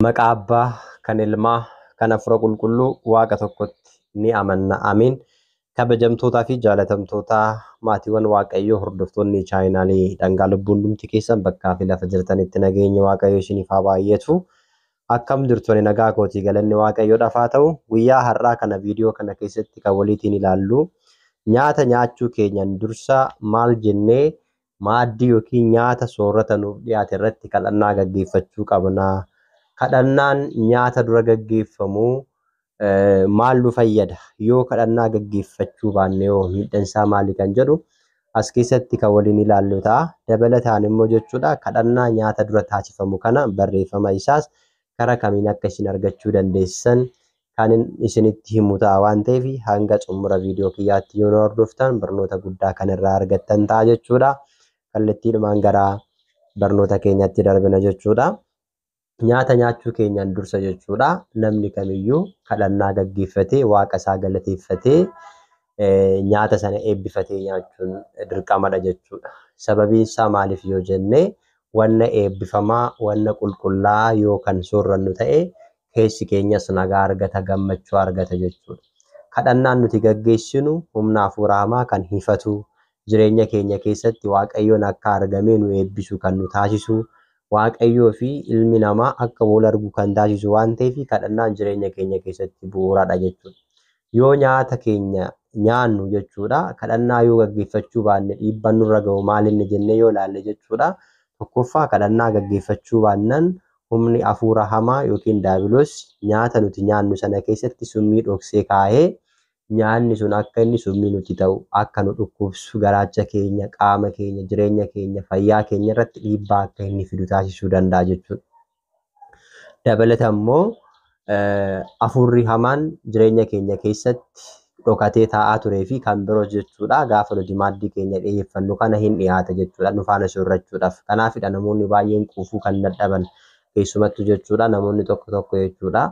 Maqaa Abbaa kan Ilmaa kan Hafuura Qulqulluu Waaqa tokkotti ni amanna. Amiin. Kabajamtootaa fi jaalatamtoota maatiiwwan Waaqayyoo hordoftoonni chaayinaalii dhangaa lubbuun hundumti keessan bakkaa fi lafa jirtanitti nageenyi Waaqayyoo isiniif haa baay'atu. Akkam jirtu ani nagaa kootii galanni Waaqayyoodhaaf haa ta'u. Guyyaa har'aa kana viidiyoo kana keessatti kan waliitiin ilaallu nyaata nyaachuu keenyan dursa maal jennee maaddii yookiin nyaata soorata nuuf dhiyaate irratti kadhannaa gaggeeffachuu qabna. Kadhannaan nyaata dura gaggeeffamu maal nu fayyada? Yoo kadhannaa gaggeeffachuu baanne hoo miidhaan isaa maali kan jedhu as keessatti kan waliin ilaallu ta'a. Dabalataan immoo jechuudha kadhannaa nyaata dura taasifamu kana barreeffama isaas karaa kamiin akka isin argachuu dandeessan kan isinitti himu ta'a waan ta'eef hanga xumura viidiyoo kiyyaatti yoo nu hordoftan barnoota guddaa kan irraa argattan ta'a jechuudha. Kallattiidhumaan gara barnoota keenyatti darbina jechuudha. Nyaata nyaachuu keenyaan dursa jechuudha. Namni kamiyyuu kadhannaa gaggeeffatee waaqa isaa galateeffatee nyaata sana eebbifatee nyaachuun dirqamadha jechuudha. Sababiin isaa maaliif yoo jenne wanna eebbifamaa, wanna qulqullaa'aa yoo kan soorrannu ta'e keessi keenyas nagaa argata, gammachuu argata jechuudha. Kadhannaan nuti gaggeessinu humna hafuura hamaa kan hifatu, jireenya keenya keessatti Waaqayyoon akka argamee nu eebbisu kan nu taasisu, Waaqayyoo fi ilmi namaa akka wal argu kan taasisu waan ta'eef kadhannaan jireenya keenya keessatti bu'uuradha jechuudha. Yoo nyaata keenya nyaannu jechuudha kadhannaa yoo gaggeeffachuu baanne dhiibbaan nurra ga'u maalinni jennee yoo ilaalle jechuudha. Tokkoffaa kadhannaa gaggeeffachuu baannaan humni hafuura hamaa yookiin daabiloos nyaata nuti nyaannu sana keessatti summii dhoksee kaa'ee nyaanni sun akka inni summii nuti ta'u akka nu dhukkubsu garaacha keenya, qaama keenya, jireenya keenya, fayyaa keenya irratti dhiibbaa akka inni fidu taasisuu danda'a jechuudha. Dabalata immoo hafuurri hamaan jireenya keenya keessatti dhokatee taa'aa turee fi kan biroos jechuudha. Gaafa nuti maaddii keenya dhiyeeffannu kana hin dhiyaata jechuudha. Nu faana soorrachuudhaaf. Kanaafidha namoonni baay'een quufuu kan dadhaban keessumattuu jechuudha. Namoonni tokko tokko jechuudha.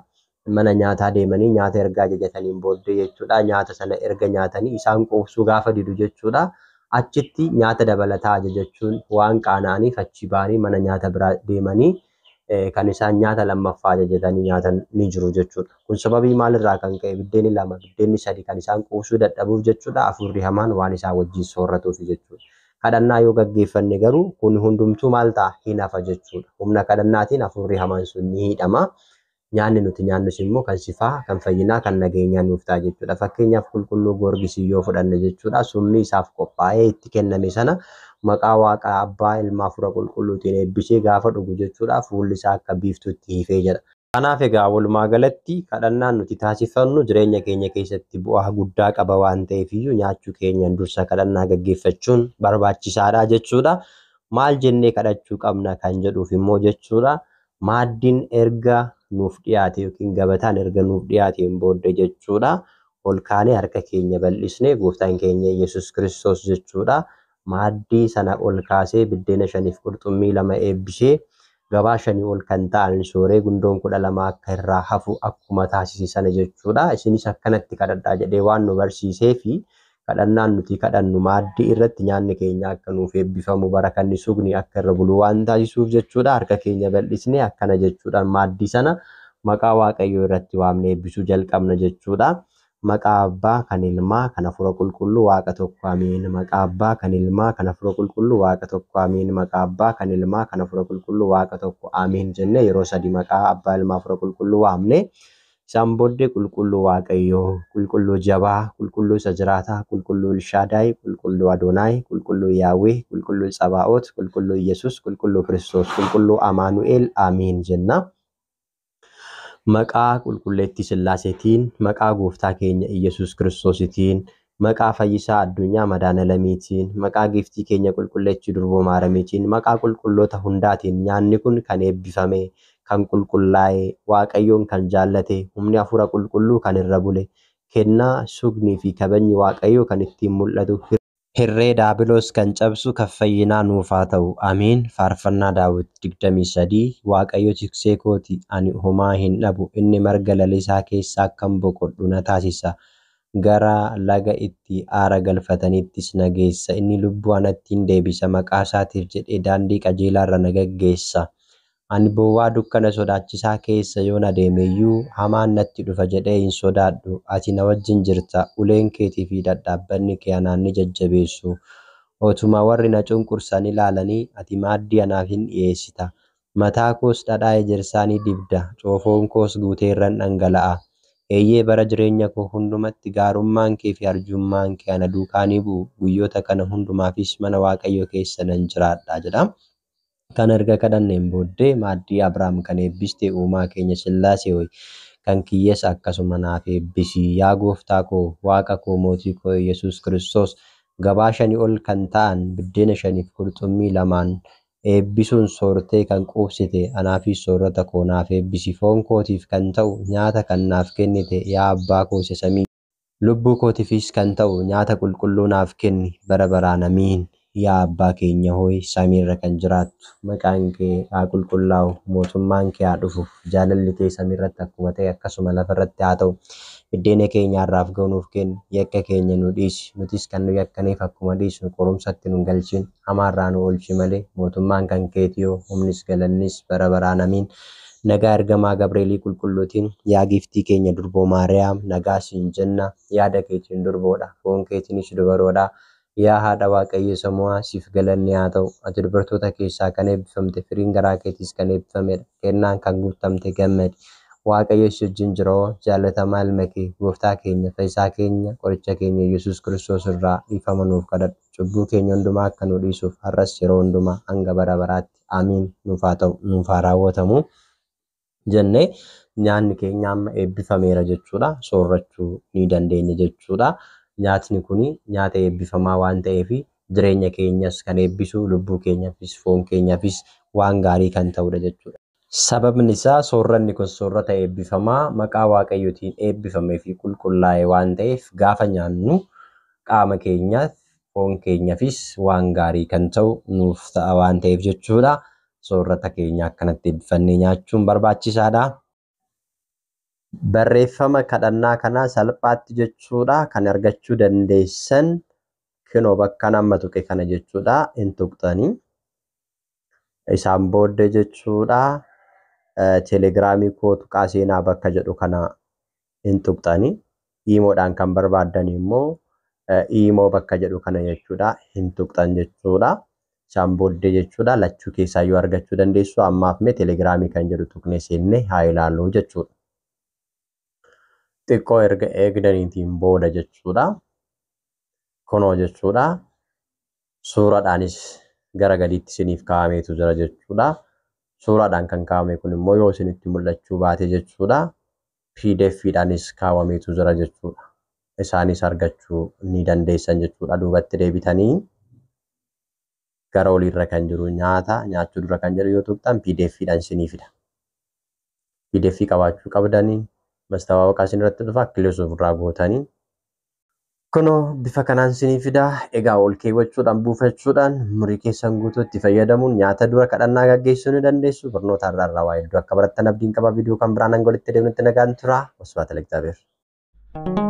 Mana nyaataa deemanii nyaata erga ajajataniin booddee jechuudha. Nyaata sana erga nyaatanii isaan quubsuu gaafa didu jechuudha. Achitti nyaata dabalataa ajajachuun waan qaana'aniif achi ba'anii mana nyaata biraa deemanii kan isaan nyaata lammaffaa ajajatanii nyaatan ni jiru jechuudha. Kun sababii maalirraa kan ka'e biddeenni lama, biddeenni sadi kan isaan quubsuu dadhabuuf jechuudha. Hafuurri hamaan waan isaan wajjin soorratuuf jechuudha. Kadhannaa yoo gaggeeffanne garuu kun hundumtuu maal ta'a? Hin hafa jechuudha. Humna kadhannaatiin hafuurri hamaan sun ni hidhama. Nyaanni nuti nyaannus immoo kan sifaa, kan fayyinaa, kan nageenyaa nuuf ta'a jechuudha. Fakkeenyaaf qulqulluu Goorgisii yoo fudhanne jechuudha. Summii isaaf qophaa'ee itti kenname sana maqaa Waaqa Abbaa Ilma Hafuura Qulqulluutiin eebbisee gaafa dhugu jechuudha. Fuulli isaa akka biiftuutti ifee jedha. Kanaaf egaa walumaa galatti kadhannaan nuti taasifannu jireenya keenya keessatti bu'aa guddaa qaba waan ta'eef iyyuu nyaachuu keenyaan dursa kadhannaa gaggeeffachuun barbaachisaadha jechuudha. Maal jennee kadhachuu qabna kan jedhuuf immoo jechuudha. Maaddiin erga nuuf dhiyaate yookiin gabataan erga nuuf dhiyaateen booddee jechuudha. Ol kaanee harka keenya bal'isnee gooftaan keenya Yesuus Kiristoos jechuudha. Maaddii sana ol kaasee biddeena shaniif qurxummii lama eebbisee gabaa shanii ol kan ta'an sooree gundoon 12 akka irraa hafu akkuma taasise sana jechuudha. Isinis akkanatti kadhadhaa jedhee waan nu barsiisee fi kadhannaan nuti kadhannu maaddii irratti nyaanni keenya akka nuuf eebbifamu barakanni sugni akka irra bulu waan taasisuuf jechuudha. Harka keenya bal'isnee akkana jechuudhaan maaddii sana maqaa Waaqayyoo irratti waamnee eebbisuu jalqabna jechuudha. Maqaa Abbaa kan Ilmaa kan Hafuura Qulqulluu Waaqa tokko amiin. Maqaa Abbaa kan Ilmaa kan Hafuura Qulqulluu Waaqa tokko amiin. Maqaa Abbaa kan Ilmaa kan Hafuura Qulqulluu Waaqa tokko amiin jennee yeroo sadi maqaa Abbaa Ilmaa Hafuura Qulqulluu waamne. Isaan booddee qulqulluu Waaqayyoo, qulqulluu jabaa, qulqulluu isa jiraataa, qulqulluu Elshaadaay, qulqulluu Adoonaay, qulqulluu Yaawwee, qulqulluu Tsabaa'oot, qulqulluu Yesuus, qulqulluu Kiristoos, qulqulluu Amaanu'el amiin jenna. Maqaa qulqulleettii Sillaaseetiin, maqaa gooftaa keenya Iyyasuus Kiristoositiin, maqaa fayyisaa addunyaa Madaanalamiitiin, maqaa giiftii keenya qulqulleettii Durboo Maaramiitiin, maqaa qulqulloota hundaatiin nyaanni kun kan eebbifame, kan qulqullaa'e, Waaqayyoon kan jaallate, humni hafuura qulqulluu kan irra bule, kennaa sugnii fi kabajni Waaqayyoo kan ittiin mul'atu, hirree daabiloos kan cabsu kan fayyinaa nuuf haa ta'u. Amiin. Faarfannaa Daawit 23 Waaqayyo tiksee kooti, ani homaa hin dhabu. Inni marga lalisaa keessa akkan boqodhu na taasisa. Gara laga itti aara galfataniittis na geessa. Inni lubbuu anatti in deebisa, maqaa isaatiif jedhee daandii qajeelaa irra na geggeessa. Ani bowwaa dukkana sodaachisaa keessa yoon adeeme iyyuu, hamaan natti dhufa jedhee hin sodaadhu. Ati na wajjin jirta, uleen keetii fi dhadhaabbanni kee anaan ni jajjabeessu. Otuma warri na cunqursan ilaalanii, ati maaddii anaaf in dhi'eessita. Mataa koos dhadhaa ejersaa ni dibda, xoofoon koos guutee irran dhangala'a. Eeyyee, bara jireenya koo hundumatti gaarummaan kee fi arjummaan kee ana duukaa ni bu'u, guyyoota kana hundumaafis mana Waaqayyoo keessa nan jiraadha jedha. Kana erga kadhanneen booddee maaddii Abrahaam kan eebbiste uumaa keenya Sillaasee hoy, kan kiyyas akkasuma naaf eebbisi. Yaa gooftaa koo, Waaqa koo, mootii koo Yesuus Kiristoos, gabaa shanii ol kan ta'an biddeena shaniif qurxummii lamaan eebbisuun soortee kan quubsite anaafis soorata koo naaf eebbisi. Foon kootiif kan ta'u nyaata kan naaf kennite yaa abbaa koo isa samii, lubbuu kootiifis kan ta'u nyaata qulqulluu naaf kenni bara baraan amiin. Yaa abbaa keenya hooy samiirra kan jiraattu, maqaan kee haa qulqullaa'u, mootummaan kee haa dhufu, jaalalli kee samiirratti akkuma ta'e akkasuma lafarratti haa ta'u. Biddeena keenya har'aaf ga'u nuuf kenni, yakka keenya nu dhiisi, nutis kan nu yakkaniif akkuma dhiisnu, qorumsatti nu hin galchin, hamaarraa nu oolchi malee, mootummaan kan keetiyoo, humnis galannis bara baraan amiin. Nagaa ergamaa Gabreelii qulqulluutiin yaa giiftii keenya durboo Maariyaam, nagaa siin jenna, yaada keetiin durboodha, foon keetiinis dubaroodha. Yaa haadha Waaqayyo samu'aa, siif galanni haa ta'u. Ati dubartoota keessaa kan eebbifamte, firiin garaa keetiis kan eebbifamedha. Kennaan kan guutamte gammadi. Waaqayyo si wajjin jiroo, jaalatamaa ilma kee, gooftaa keenya, fayyisaa keenya, qoricha keenya Yesuus Kiristoos irraa dhiifama nuuf kadhadhu. Cubbuu keenya hundumaa akka nu dhiisuuf har'as yeroo hundumaa hanga bara baraatti amiin nuuf haa ta'u, nuuf haa raawwatamu jennee nyaanni keenya amma eebbifameera jechuudha. Soorrachuu ni dandeenya jechuudha. Nyaatni kun nyaata eebbifamaa waan ta'eef jireenya keenyas kan eebbisu, lubbuu keenyaafis foon keenyaafis waan gaarii kan ta'udha jechuudha. Sababni isaa soorranni kun soorrata eebbifamaa maqaa Waaqayyootiin eebbifamee fi qulqullaa'e waan ta'eef gaafa nyaannu qaama keenyaaf foon keenyaafis waan gaarii kan ta'u nuuf ta'a waan ta'eef jechuudha. Soorrata keenya akkanatti eebbifannee nyaachuun barbaachisaadha. Barreeffama kadhannaa kanaa salphaatti jechuudha kan argachuu dandeessan kinoo bakka nama tuqe kana jechuudha hin tuqxanii. Isaan booddee jechuudha telegiraamii koo tuqaa seenaa bakka jedhu kana hin tuqxanii. Iimoodhaan kan barbaaddan immoo iimoo bakka jedhu kana jechuudha hin tuqxan jechuudha. Isaan booddee jechuudha lachuu keessaa yoo argachuu dandeessu, ammaaf mee telegiraamii kan jedhu tuqnee seennee haa ilaallu jechuudha. Xiqqoo erga eegdaniitiin booda jechuudha. Kunoo jechuudha. Suuraadhaanis gara gadiitti isiniif kaa'ameetu jira jechuudha. Suuraadhaan kan kaa'ame kun immoo yoo isinitti mul'achuu baate jechuudha. PDF'dhaanis kaawwameetu jira jechuudha. Isaanis argachuu ni dandeessan jechuudha. Duubatti deebitanii gara oliirra kan jiru nyaata nyaachuu dura kan jedhu yoo tuqxan PDF'dhaan isinii fida. PDF qabaachuu qabdanii mastawaaqaa isin irratti dhufa kilees ofirraa gootanii. Kunoo bifa kanaan isinii fida. Egaa ol keewwachuudhaan buufachuudhaan umurii keessan guutuu itti fayyadamuun nyaata dura kadhannaa gaggeessuu ni dandeessu. Barnoota irraa irraa waa hedduu akka barattan abdiin qaba. Viidiyoo kan biraan hanga walitti deemnutti nagaan tura. Wasbaata Legzaabeer.